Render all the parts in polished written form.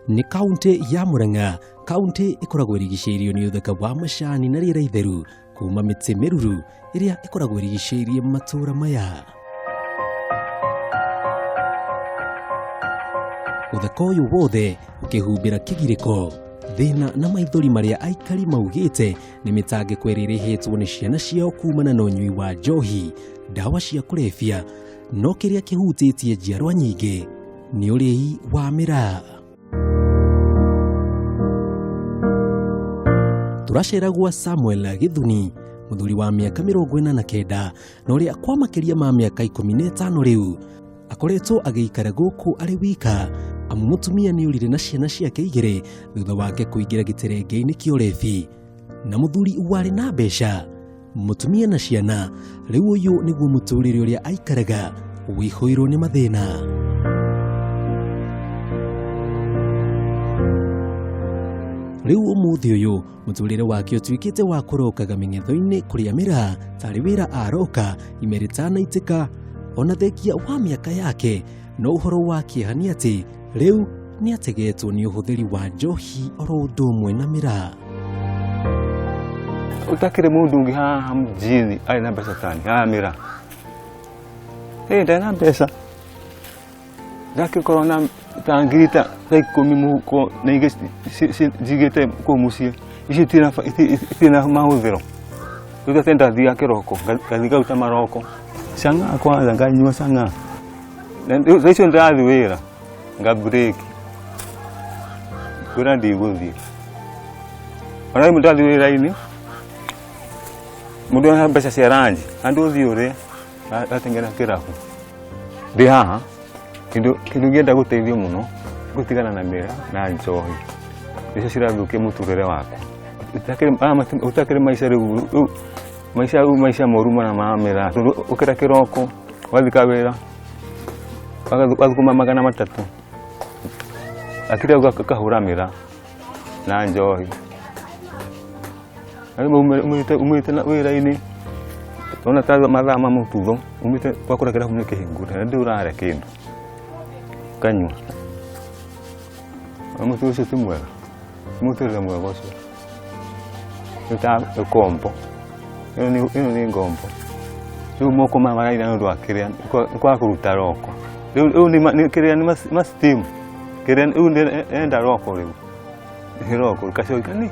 Nĩ kaunti ya Murang'a, kaunti ĩkoragwo ĩrigicĩirio nĩ ũthaka wa macani na rĩera itheru kuma mĩtĩ mĩruru ĩrĩa ĩkoragwo ĩrigicĩirie matũũra maya. Ũthaka ũyũ wothe ũkĩhumbĩra kĩgirĩko, thĩna na maithori marĩa aikari maugĩte nĩ mĩtangĩko ĩrĩa ĩrehetwo nĩ ciana ciao kumana na ũnyui wa njohi, ndawa cia kũrebia, no kĩrĩa kĩhutĩtie njiarwa nyingĩ nĩ ũrĩi wa mĩraa. Tũracera gwa Samuel Gĩthuni, mũthuri wa mĩaka 49 na ũrĩa kwa makĩria ma mĩaka 15 rĩu akoretwo agĩikara gũkũ arĩ wika, amu mũtumia nĩ ũrire na ciana ciake igĩrĩ thutha wake kũingĩra gĩterenge-inĩ kĩa ũrebi na mũthuri warĩ na mbeca, mũtumia na ciana. Rĩu ũyũ nĩguo mũtũrĩre ũrĩa aikaraga wĩihũirwo nĩ mathĩna. Rĩu ũmũthĩ ũyũ mũtũrĩre wake ũtuĩkĩte wa kũrokaga mĩng'etho-inĩ kũrĩa mĩraa tarĩ wĩra aroka ime rĩtanaitĩka, ona thengia wa mĩaka yake. No ũhoro wa kĩeha nĩ atĩ rĩu nĩ ategetwo nĩ ũhũthĩri wa njohi oro ũndũ ũmwe na mĩraa. Utakire mundu ungi haha mjini arĩ na mbeca tani haha mĩraa. Ĩ ndarĩ na mbeca, ndakĩkorwo na ta ngiri ta 10 mũhuko na ingĩ njigĩte kũu mũciĩ, icio itirĩ na mahũthĩro. Rĩu ate ndathiaga kĩroko ngathiĩ ngaruta maroko cang'aa kwanza nganyua cang'aa. Na rĩu thaa icio ndĩrathiĩ wĩra nga break kwĩra ndigũthiĩ. Ona rĩmwe ndathiĩ wĩra-inĩ mũndũ ena mbeca cia ranji andũ ũthiĩ ũrĩe ateng'era kĩrabu. Ndĩ haha kĩndũ ingĩenda gũteithio mũno gũtigana na mĩraa na njohi nĩcio cirathũkia mũtũrĩre wakwa. Ũtakĩrĩ maica rĩu, maica rĩu maica moru maya ma mĩraa tondũ ũkĩra kĩroko wathiĩ kawĩra wathũkũma 300 akĩrĩa ũkahũra mĩraa na njohi. Rĩu umĩte wĩra-inĩ wona ta mathaa ma mũtutho umĩte wakora kĩrabu nĩ kĩhingũre na ndũrĩ ũrarĩa kĩndũ ũkanyua. Mũtũrĩre ũcio ti mwega, ti mũtũrĩre mwega ũcio. Nĩ ta ngombo, ĩno nĩ ngombo. Rĩu moko maya maraina nĩ ũndũ wa kĩrĩa, nĩ kwaga kũruta roko. Rĩu nĩ kĩrĩa nĩ ma steam, kĩrĩa rĩu ndĩrenda roko rĩu, nĩ roko gacoki ni.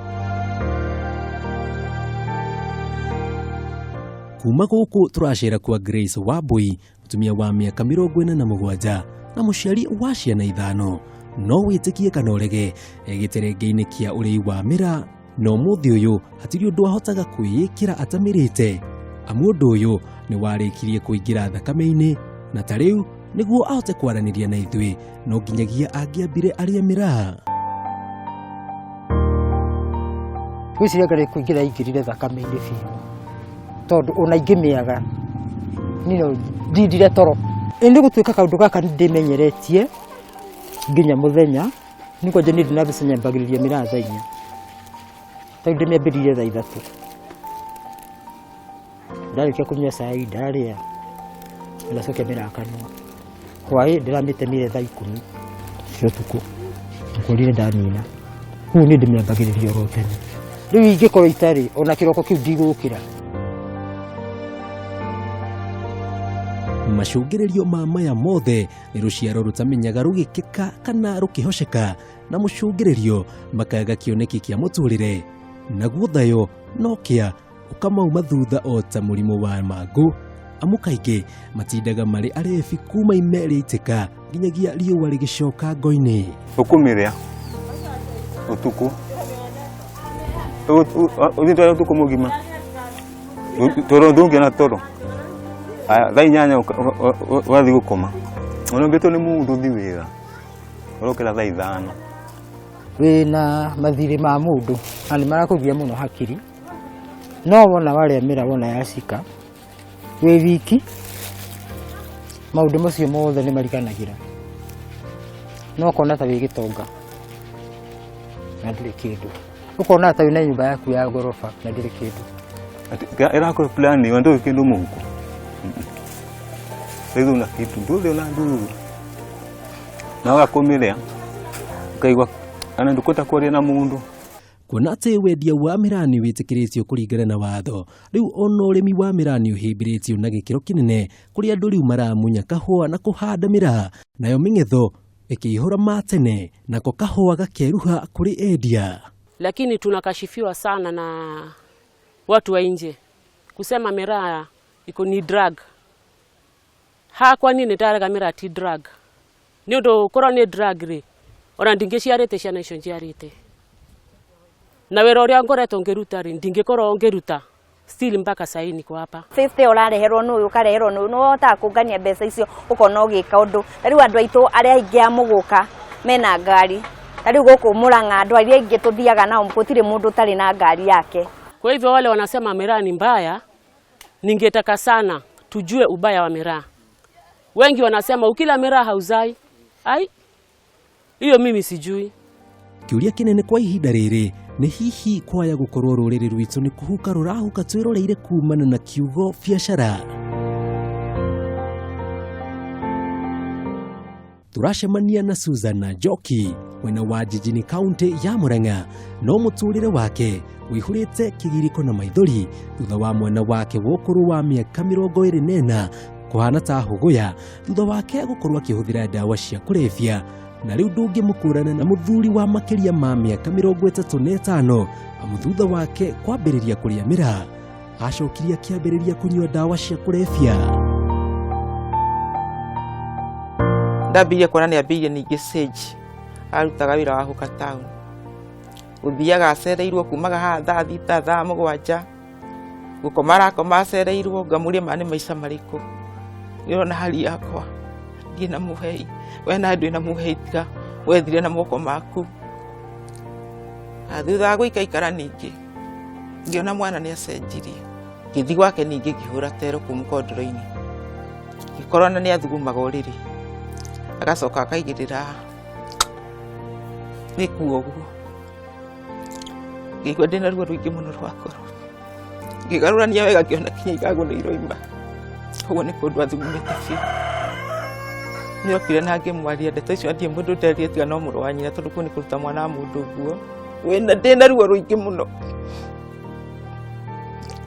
Kuma gũkũ tũracera kwa Grace Wambui, mũtumia wa mĩaka 47 na mũciari wa ciana 5. No wĩtĩkie kana ũrege, gĩterenge-inĩ kĩa ũrĩi wa mĩraa, na ũmũthĩ ũyũ hatirĩ ũndũ ahotaga kwĩĩkĩra atamĩrĩte, amu ũndũ ũyũ nĩ warĩkirie kũingĩra thakame-inĩ, na ta rĩu nĩguo ahote kwaranĩria na ithuĩ no nginyagia angĩambire arĩe mĩraa. Ngwĩciria ngarĩ kũingĩra ingĩrire thakame-inĩ biũ, tondũ ona ingĩmĩaga niĩ no ndindire toro. Ĩ nĩ gũtuĩka kaũndũ gaka nĩ ndĩmenyeretie nginya mũthenya, nĩ kwanja niĩ ndina mbeca nyambagĩrĩria mĩraa thaa 4, tarĩu ndĩmĩambĩrĩirie thaa 3. Ndarĩkia kũnyua cai ndarĩa, ndacokia mĩraa kanua. Hwaĩ ndĩramĩtemire thaa 10 cia ũtukũ, ngorire ndanina. Koguo niĩ ndĩmĩambagĩrĩria oro tene. Rĩu ingĩkorwo itarĩ ona kĩroko kĩu ndigũkĩra. Macũngĩrĩrio ma maya mothe nĩ rũciaro rũtamenyaga rũgĩkĩka kana rũkĩhoceka, na mũcũngĩrĩrio makaga kĩoneki kĩa mũtũrĩre, naguo thayũ no kĩa ũkamauma thutha o ta mũrimũ wa mangũ, amu kaingĩ matindaga marĩ arebi kuma ime rĩaitĩka nginyagia riũa rĩgĩcoka ngo-inĩ. Ũkũmĩrĩa ũtukũ, ũthiĩte ũtukũ mũgima, toro ndũngĩona toro. Aya, thaa 8 ũgathiĩ gũkoma. Ona ũngĩtwo nĩ mũndũ ũthiĩ wĩra, ũrokĩra thaa 5. Wĩna mathirĩ ma mũndũ na nĩ marakũgia mũno hakiri, no wona warĩa mĩraa wona yacika wĩ wiki, maũndũ macio mothe nĩ mariganagĩra, no ũkona ta wĩ gĩtonga na ndũrĩ kĩndũ, ũkona ta wĩna nyũmba yaku ya ngoroba na ndũrĩ kĩndũ. Ĩrakũhe plan ĩyo ndũrĩ kĩndũ mũhuko. Rĩu una kitu ndũrĩ ona ndururu, na ũgakũmĩrĩa ũkaigua Ana ndũkũhota kwaria na mũndũ. Kuona atĩ wendia wa mĩraa nĩ wĩtĩkĩrĩtio kũringana na watho, rĩu ona ũrĩmi wa mĩraa nĩ ũhĩmbĩrĩtio na gĩkĩro kĩnene kũrĩa andũ rĩu maramunya kahũa na kũhanda mĩraa, nayo mĩng'etho ĩkĩihũra ma tene nako kahũa gakeruha kũrĩ endia. Lakini tunakashifiwa sana na watu wa nje kusema miraa iko ni drug. Hakwa ni nĩ ndarega miraa ti drug, nĩ ũndũ korwo nĩ drug rĩ, ona ndingĩciarĩte ciana icio njiarĩte, na wĩra ũrĩa ngoretwo ngĩruta rĩ, ndingĩkorwo ngĩruta still mpaka sahii niko hapa. 50 ũrareherwo nũ ũyũ, ũkareherwo nũ ũyũ, nĩ ũhotaga kũngania mbeca icio ũkona ũgĩka ũndũ. Ta rĩu andũ aitũ arĩa aingĩ a mũgũka mena ngari, ta rĩu gũkũ Mũrang'a andũ arĩa aingĩ tũthiaga nao gũtirĩ mũndũ ũtarĩ na ngari yake. Kwa hivyo wale wanasema miraa ni mbaya, ningetaka sana tujue ubaya wa miraa. Wengi wanasema ukila miraa hauzai. Ai, hiyo mimi sijui. Kĩũria kĩnene kwa ihinda rĩrĩ nĩ hihi kwaya gũkorwo rũrĩrĩ rwitũ nĩ kũhuka rũrahuka twĩroreire kumana na kiugo biacara. Tũracemania na Susan Njoki mwena wa jijini kaunti ya Murang'a, no mũtũrĩre wake ũihũrĩte kĩgirĩko na maithori thutha wa mwana wake wa ũkũrũ wa mĩaka 24 kũhana ta hũgũya thutha wake gũkorwo akĩhũthĩra ndawa cia kũrebia, na rĩu ndũngĩmũkũrana na mũthuri wa makĩria ma mĩaka 35 amu thutha wake kwambĩrĩria kũrĩa mĩraa acokirie akĩambĩrĩria kũnyua ndawa cia kũrebia. Ndambirie kuona nĩ ambĩrĩirie ningĩ Sage arutaga wĩra wa Huka Town, gũthiaga acereirwo kumaga haha thaa 6 thaa 7, gũkoma arakoma acereirwo. Ngamũria maya nĩ maica marĩkũ, nĩũrona hali yakwa ndirĩ na mũhei, we na ndwĩ na mũhei, tiga wethire na moko maku. Thutha wa gũikaikara ningĩ ngĩona mwana nĩ acenjirie, ngĩthiĩ gwake ningĩ ngĩhũra tero kũu mũkondoro-inĩ, ngĩkorwo na nĩ athugumaga ũrĩrĩ, agacoka akaigĩrĩra gĩkuo ũguo. Ngĩigua ndĩna ruo rũingĩ mũno rwa ngoro, ngĩgarũrania wega ngĩona kinya ikago nĩ iroima, ũguo nĩ kũndũ athugumĩte biũ. Nĩokire na ngĩmwaria ndeto icio, ndirĩ mũndũ nderire tiga no mũrũ wa nyina, tondũ kũu nĩ kũruta mwana wa mũndũ ũguo. Wĩna ndĩna ruo rũingĩ mũno,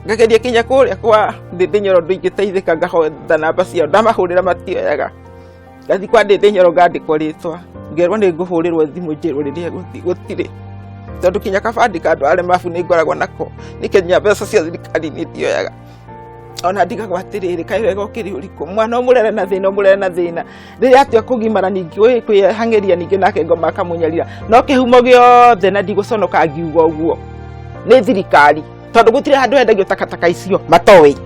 ngageria kinya kũrĩa kwa Ndĩndĩ Nyoro ndũingĩteithĩka, ngahotha namba ciao, ndamahũrĩra matioyaga, ngathiĩ kwa Ndĩndĩ Nyoro ngandĩkwo rĩtwa, ngerwo nĩ ngũhũrĩrwo thimũ njĩrwo rĩrĩa gũtirĩ, tondũ kinya kabandĩ ka andũ arĩa mabu nĩ ngoragwo nako, nĩ kinya mbeca cia thirikari nĩ ndioyaga. Ona ndigagwo atĩrĩrĩ, kaĩ wega ũkĩrĩ ũrĩkũ, mwana ũmũrere na thĩna, ũmũrere na thĩna, rĩrĩa atua kũgimara ningĩ kwĩhang'ĩria ningĩ nake ngoma akamũnyarira, no kĩhumo gĩothe na ndigũconoka ngiuga ũguo nĩ thirikari, tondũ gũtirĩ handũ hendagio takataka icio matoĩ.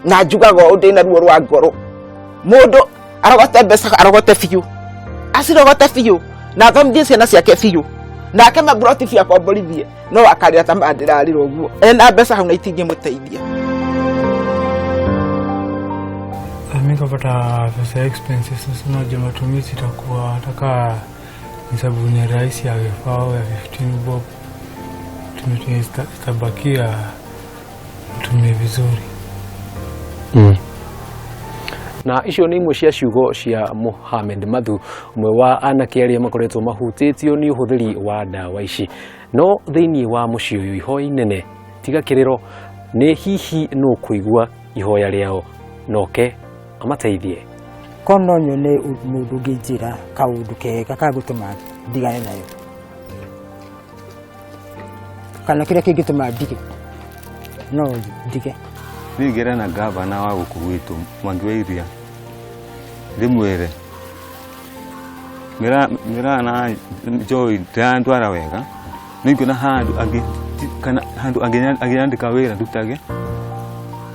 Na njugaga ũũ ndĩna ruo rwa ngoro, mũndũ arogote mbeca, arogote biũ, acirogote biũ, na athomithie ciana ciake biũ, nake maburoti biũ akomborithie, no akarĩra ta mandĩrarĩra ũguo ena mbeca hau na itingĩmũteithia. Mimi kapata pesa expenses sasa, unajua matumizi itakuwa nataka ni sabuni rahisi ya vifao ya 15 bob, tumie itabakia tumie vizuri. Na icio nĩ imwe cia ciugo cia Mohamed Madhu, ũmwe wa anake arĩa makoretwo mahutĩtio nĩ ũhũthĩri wa ndawa ici. No thĩinĩ wa mũciĩ ũyũ ihoya inene tiga kĩrĩro nĩ hihi nũ kũigua ihoya rĩao noke amateithie. Ko no nyone mũndũ ũngĩnjĩra kaũndũ kega ka gũtũma ndigane nayo, kana kĩrĩa kĩngĩtũma ndige, no ndige. Niĩ ngĩra na gavana wa gũkũ gwitũ Mwangi wa Iria, ndĩmwĩre mĩraa na njohi ndĩrandwara wega, nĩ nguona handũ angĩ kana handũ angĩnyandĩka wĩra ndutage,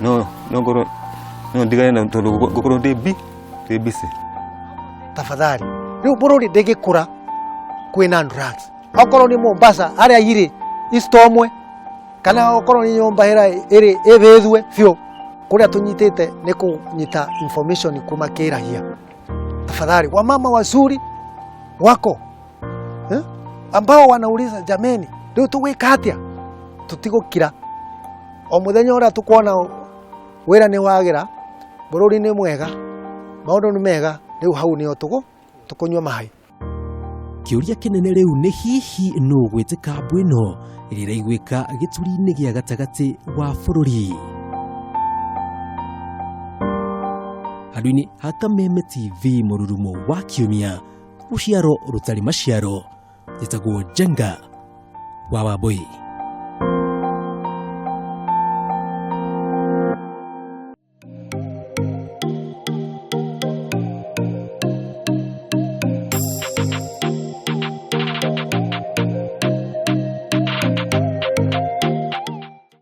no ngorwo no ndigane na tondũ ngũkorwo ndĩ busy. Tafadhali rĩu bũrũri ndĩngĩkũra kwĩna drugs, okorwo nĩ Mombasa harĩa irĩ istomwe, kana okorwo nĩ nyũmba ĩrĩa ĩrĩ ĩthethwe biũ, kũrĩa tũnyitĩte nĩ kũnyita information kuma kĩrahia. Tafadhali wamama wazuri wako ambao wanauliza jameni, rĩu tũgwĩka atĩa, tũtigũkira. O mũthenya ũrĩa tũkuona wĩra nĩ wagĩra, bũrũri nĩ mwega, maũndũ nĩ mega, rĩu hau nĩho tũkũnyua maĩ. Kĩũria kĩnene rĩu nĩ hihi nũ ũgwĩtĩka mbu ĩno ĩrĩa ĩraiguĩka gĩturi-inĩ gĩa gatagatĩ wa bũrũri? Handũ-inĩ ha Kameme TV mũrurumo wa kiumia, rũciaro rũtarĩ maciaro, njĩtagwo Njenga wa Wambũi.